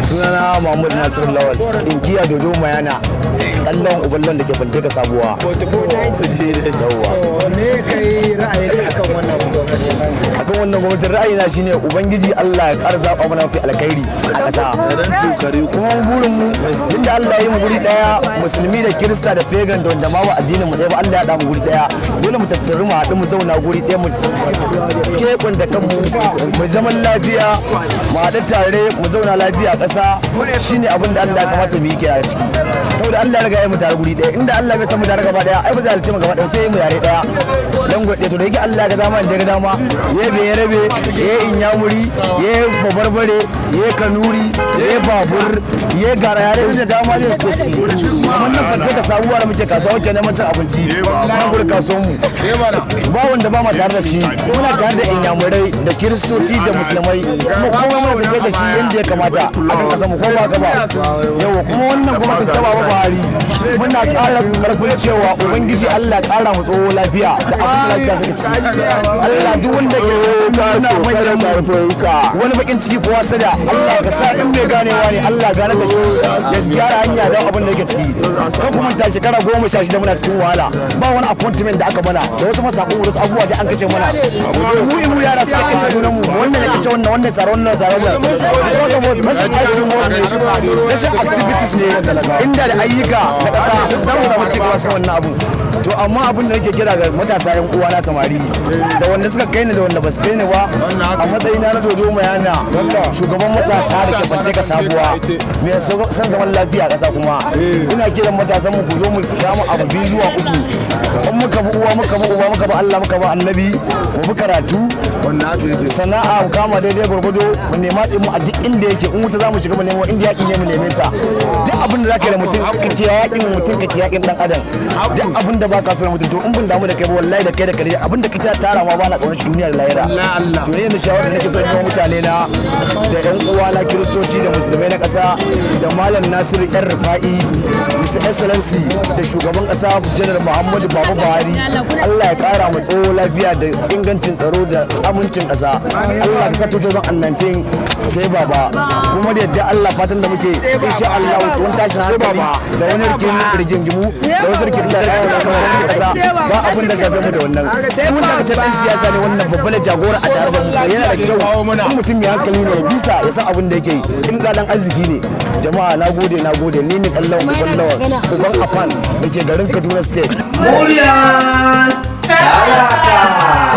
Sunana Mahmud Nasir Lawal, inkiya Dodo Mayana, kallon uballon da ke Fanteka Sabuwa. Yawwa. Me kai ra'ayi akan wannan gwamnati? Akan wannan gwamnatin, ra'ayina shine Ubangiji Allah ya ƙara zaɓa mana mafi alkhairi a ƙasa. Kuma burin mu, tunda Allah ya yi mu guri ɗaya, Musulmi da Kirista da pagan da wanda ma ba addinin mu ɗaya ba, Allah ya haɗa mu guri ɗaya, dole mu tattaru, mu haɗu, mu zauna guri ɗaya, mu keɓanta kanmu, mu zaman lafiya, mu haɗu tare, mu zauna lafiya a ƙasa. Shine abin da Allah ya kamata mu yi kenan a ciki, saboda Allah ya riga ya mu tare guri ɗaya. Inda Allah bai san mu tare gaba ɗaya, ai ba zai halicce mu gaba ɗaya sai mu yare ɗaya dan gwaɗe. To da yake Allah ya ga dama, da ya ga dama ya bai rabe, ya Inyamuri, ya Babarbare, ya Kanuri, ya Babur, ya Gara, yare da dama zai suke ciki. Kamar nan Fanteka Sabuwa da muke kasuwa, muke neman cin abinci nan gurin kasuwan mu, ba wanda ba ma tare da shi. Muna tare da Inyamurai da Kiristoci da Musulmai, kuma kowa muna tafiya da shi yadda ya kamata a kan kasar mu, ko ba gaba yawa. Kuma wannan gwamnatin ta Baba Buhari, muna ƙara ƙarfin cewa Ubangiji Allah ƙara mu tsoho lafiya da abin lafiya take ciki. Allah, duk wanda ke muna manyan wani bakin ciki ko hasada, Allah ka sa in mai ganewa ne, Allah gane da shi, ya gyara hanya don abin da yake ciki. Kan kuma ta shekara 16 muna cikin wahala, ba wani appointment da aka mana da wasu masakun, wasu abubuwa da an kashe mana mu imu, yara suka kashe junan mu, wannan ya kashe wannan, wannan tsaro, wannan tsaro, wannan rashin aikin ne, rashin activities ne. Inda da ayyuka na ƙasa, za mu samu cigaba cikin wannan abu. To amma abin da nake kira ga matasa, yan uwa na samari, da wanda suka kai ni da wanda ba su kai ni ba, a matsayina na Dodo Mayana, shugaban matasa da ke Fanteka Sabuwa, mai son zaman lafiya a ƙasa, kuma ina kiran matasan mu, ku zo mu kama abu biyu zuwa uku. In muka bi uwa, muka bi uba, muka bi Allah, muka bi Annabi, mu bi karatu, sana'a, mu kama daidai gwargwado, mu nema ɗin mu a duk inda yake. In wuta za mu shiga, mu nemo. Inda yaƙi ne, mu neme sa. Duk abin da za ka yi da mutum, kake yaƙin mutum, kake yaƙin ɗan adam. Duk abin da baka so da mutum, to in bin damu da kai ba, wallahi da kai da kare abin da kake tara ma, bana ƙaunar shi duniya da lahira. To ne yanzu shawarar da nake so in yi wa mutane na da ƴan uwa na Kiristoci da Musulmai na ƙasa, da Malam Nasiru Yan Rufa'i, Mr Excellency, da shugaban ƙasa Janar Muhammadu Baba Buhari, Allah ya ƙara mu tsoho lafiya da ingancin tsaro da amincin ƙasa. Allah ka sa 2019 sai Baba. Kuma da yadda Allah, fatan da muke, insha Allah, wani tashin hankali da wani rigingimu da wasu rikici da kasa, ba abin da shafe mu da wannan. Mun daga can dan siyasa ne, wannan babban jagora a tare da mu. Yana da kyau in mutum mai hankali ne ya bisa, ya san abin da yake yi, in dan arziki ne. Jama'a, na gode, na gode. Ni ne kallon uban Lawan, uban Afan da ke garin Kaduna State. Muryar Talaka.